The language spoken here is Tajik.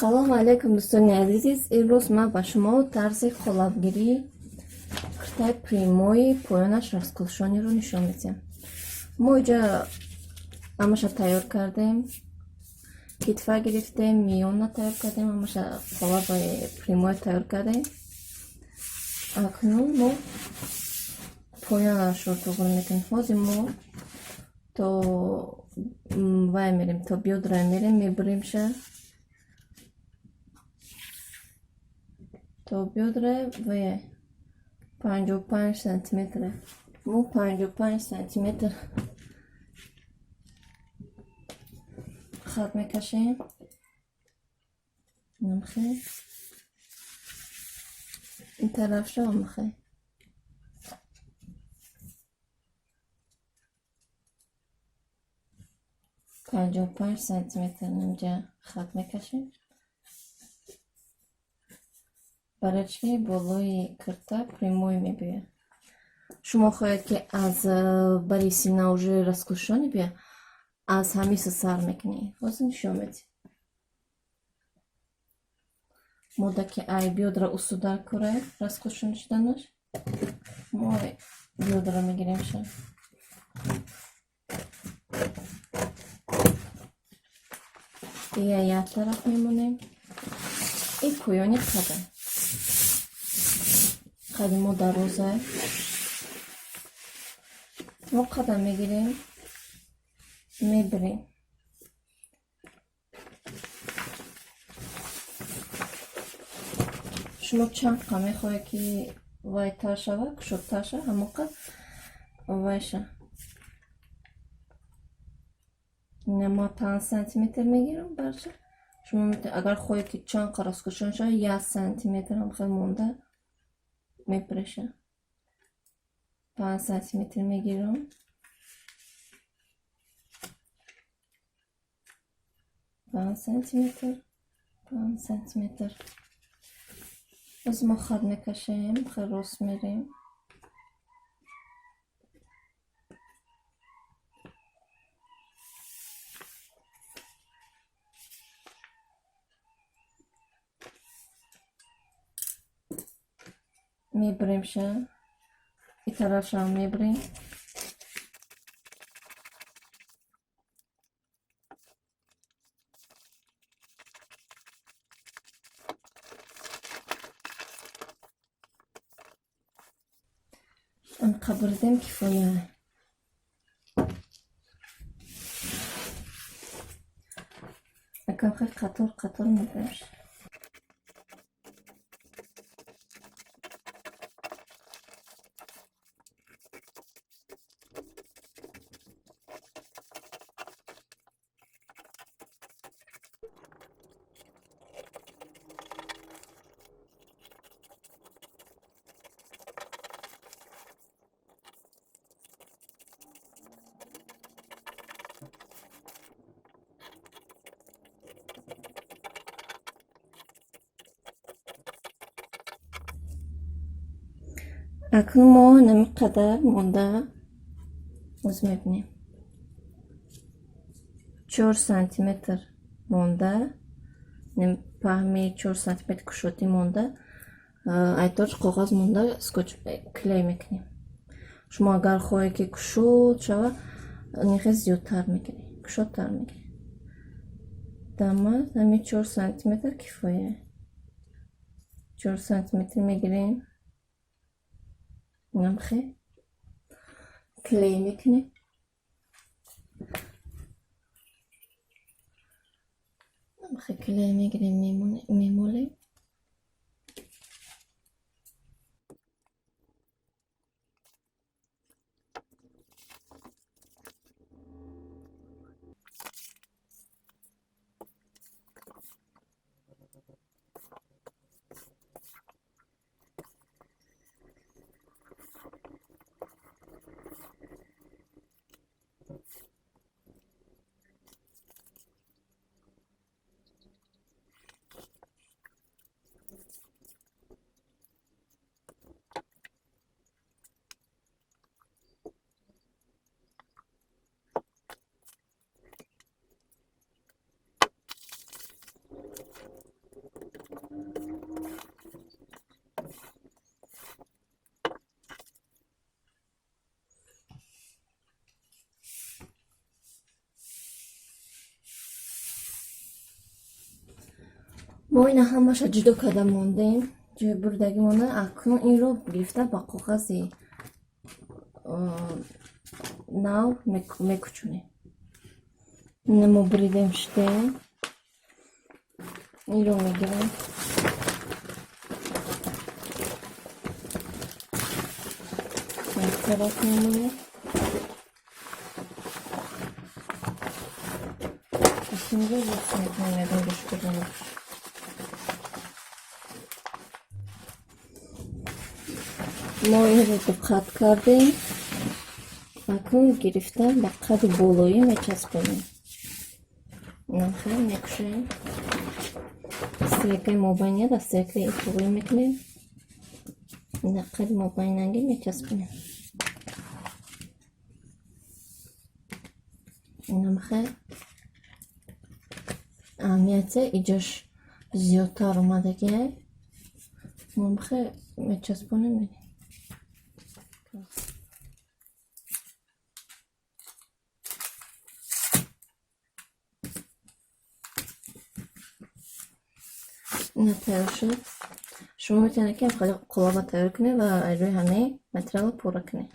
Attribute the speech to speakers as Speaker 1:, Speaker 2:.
Speaker 1: Салому алайкум, дӯстони азиз. Имрӯз ман ба шумо тарзи қолабгирии куртаи прямой и поёнаш раскушониро нишон медиҳам. Мо иҷа ҳамаша тайёр кардем, китфа гирифтем, миёна тайёр кардем, ҳамаша қолаби прямой тайёр кардем. Акнун мо поёнашро туғри мекунем. Ҳозир мо то вай мерем, то бёдра мерем, мебуримша то бёдра. Вай 55 сантиметр. Мо 55 сантиметр хат мекашем. Намхе ин тарафша амхе 55 сантиметр инҷа хат мекашем. Барои чӣ болои кирта прямой мебиёяд. Шумо хоҳед, ки аз бари сина уже раскушонӣ биёяд, аз ҳамиса сар мекунед. Ҳозир нишон медиҳем. Мода ки ай бёдра усудар кора раскушон шуданаш, мо бёдра мегиремша. Ия як тараф мемонем и поёни қада. Қади мо дароза. Мо қада мегирем, мебирем. Шумо чанд қа мехоҳед, ки вайтар шава, кушодтар шава, ҳамон қа вайша. Ина ма 5 сантиметр мегирам барша. Шумо агар хоҳед, ки чанд қа раскушон шава, 1 сантиметр ҳам хел монда мепуреша. 5 сантиметр мегирам. 5 сантиметр, 5 сантиметр. Боз мо хат мекашем, хел рост мерем. Мебуремша. И тарафшам мебурем. Анқа буридем, кифоя. Акам хел қатор қатор мебуремш. Акнун мо нами қадар монда оз мебинем. 4 сантиметр монда, паҳми 4 сантиметр кушодӣ монда, айточ коғаз монда, скотч клей мекунем. Шумо агар хоҳед, ки кушод шава, нихе зиёдтар мекунед, кушодтар мекунед. Дама ҳами 4 сантиметр кифоя. 4 сантиметр мегирем. Намхе клей мекунем. Намхе клей мегирем, мемолем. Мо ина ҳамаша ҷудо карда мондем, ҷои бурдагимона. Акнун инро гирифта ба коғази нав мекучонем. Ина мо буридем шудем, инро мегирем. Як тараф мемонем. Инҷо лутф мекунем ягон гӯшкурда. Мо инро диққат кардем. Акнун гирифта ба қади болоӣ мечаспонем. Инам хеле мекушоем. Стрелкаи мобайния дар стрелкаи туғрӣ мекунем. Дар қади мобайнангӣ мечаспонем. Инам хел аҳамияте иҷош зиёдтар омадагиай. Мо хел мечаспонем. Ина тайёр шуд. Шумо метавонед, ки хеле қолаба тайёр кунед ва рӯи ҳамаи материалро пурра кунед.